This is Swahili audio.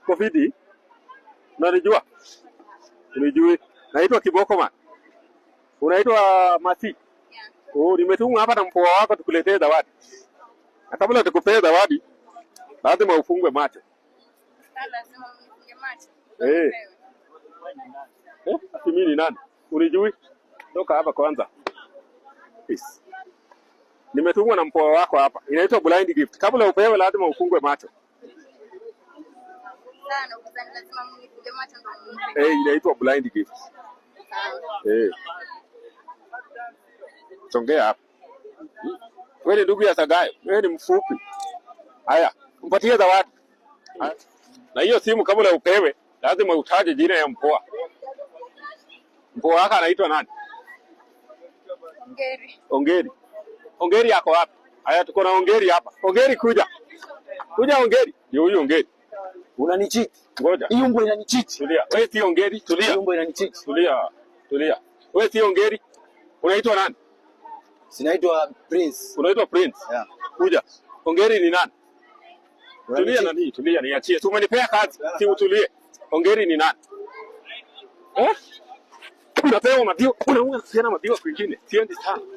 Kofidi? Unanijua? Unijui? Naitwa Kiboko man. Unaitwa Masi? Yeah. Oh, nimetumwa hapa na mpoa wako tukuletee zawadi. Na kabla tukupee zawadi, lazima ufungwe macho. Sasa lazima mnifunge macho. Eh. Eh, ati mimi ni nani? Unijui? Toka hapa kwanza. Peace. Nimetumwa na mpoa wako hapa. Inaitwa blind gift. Kabla upewe lazima ufungwe macho. Sana ukizani lazima mnifunge macho ndo mnipe. Eh, inaitwa blind gift. Sawa. Eh. Songea hapa. Wewe ni ndugu ya Sagayo. Wewe ni mfupi. Haya, mpatie zawadi. Haya. Na hiyo simu kabla upewe, lazima utaje jina ya mpoa. Mpoa wako anaitwa nani? Ongeri. Ongeri. Ongeri yako wapi? Haya, tuko na Ongeri hapa. Ongeri kuja. Kuja Ongeri. Ndio huyu Ongeri. Unanicheat. Ngoja. Hii mbwa inanicheat. Tulia. Wewe si Ongeri, tulia. Hii mbwa inanicheat. Tulia. Tulia. Wewe si Ongeri. Unaitwa nani? Sinaitwa Prince. Unaitwa Prince. Yeah. Kuja. Ongeri ni nani? Tulia Unanicheat. nani? Tulia niachie. Si umenipea kazi. Si utulie. Ongeri ni nani? Eh? Unapewa maziwa. Unaunga tena maziwa kwingine. Siendi sana.